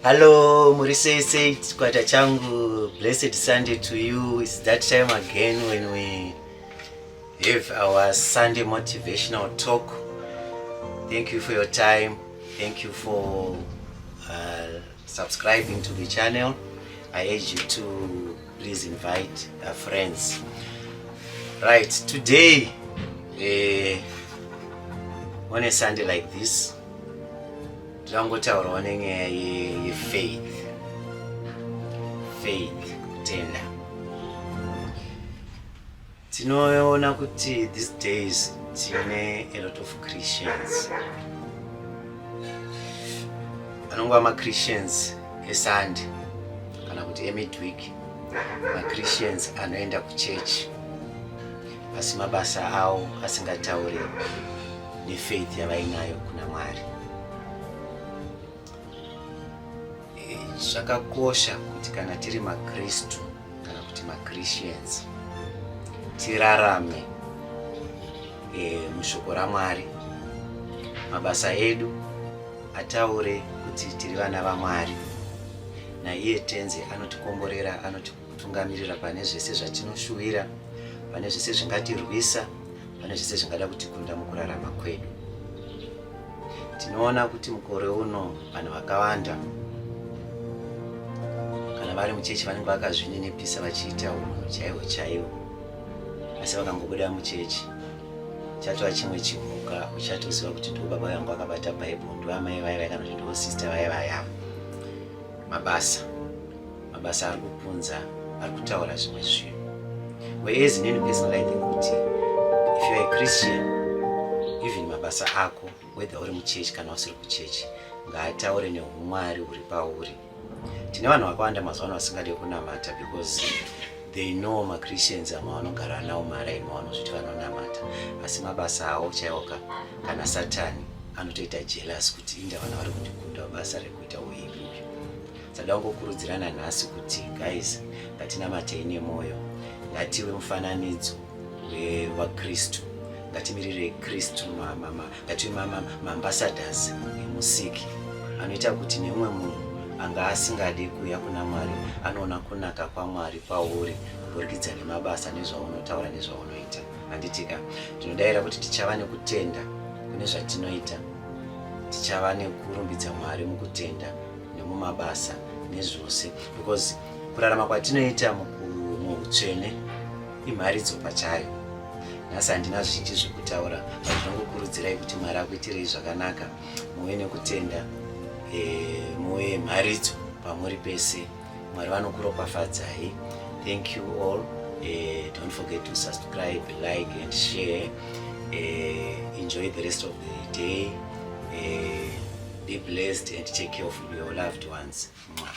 Hello, muri sei sei chikwata changu. Blessed Sunday to you. It's that time again when we have our Sunday motivational talk. Thank you for your time. Thank you for subscribing to the channel. I urge you to please invite friends. Right, today, on a Sunday like this, tingangotaurawo nenyaya yefaith, faith, kutenda. Tinoona kuti these days tine a lot of Christians anongova maChristians eSunday kana kuti emidweek, maChristians anoenda kuchechi asi mabasa avo asingatauri nefaith yavainayo kuna Mwari. Zvakakosha kuti kana tiri maKristu kana kuti maChristians tirarame mushoko raMwari, mabasa edu ataure kuti tiri vana vaMwari, naiye Tenzi anotikomborera, anotitungamirira pane zvese zvatinoshuwira, pane zvese zvingatirwisa, pane zvese zvingada kutikunda mukurarama kwedu. Tinoona kuti mukore uno vanhu vakawanda kana vari muchechi vanenge vakazvininipisa, vachiita unhu chaihwo chaiwo, asi vakangobuda muchechi chatova chimwe chimhuka. Uchatoziva kuti ndo baba vangu vakabata Bhaibheri, ndo amai vai vai, kana kuti ndo sister vai vayavo. Mabasa ari kupunza, ari kutaura zvimwe zvinhu. Whereas inini personally I think kuti if you are a Christian, even mabasa ako, whether uri muchechi kana usiri kuchechi, ngaataure neumwari huri pauri. Tine vanhu vakawanda mazuva ano vasingade kunamata because they know maChristians amwe vanogara nawo maraini mavanozviti vanonamata, asi mabasa avo chaiwoka, kana Satani anotoita jealous kuti inda vanhu vari kundikunda basa rekuita uipi uyu. Saka kungokurudzirana nhasi kuti guys, ngatinamatei nemwoyo, ngative mufananidzo waKristu, ngatimirirei Kristu, ngative maambassadors eMusiki anoita kuti nemumwe munhu anga asingade kuuya kuna Mwari anoona kunaka kwaMwari pauri kuburikidza nemabasa nezvaunotaura nezvaunoita, handitika? Ndinodayira kuti tichava nekutenda kune zvatinoita, tichava nekurumbidza Mwari mukutenda nemumabasa nezvose, because kurarama kwatinoita muutsvene imharidzo pachayo. Nhasi handina zvizhinji zvekutaura, but ndinongokurudzirai kuti Mwari akuitirei zvakanaka, muve nekutenda, muve mharidzo pamuri pese. Mwari vanokuropafadzai. Thank you all. Don't forget to subscribe, like and share. Enjoy the rest of the day. Be blessed and take care of your loved ones. Mwah.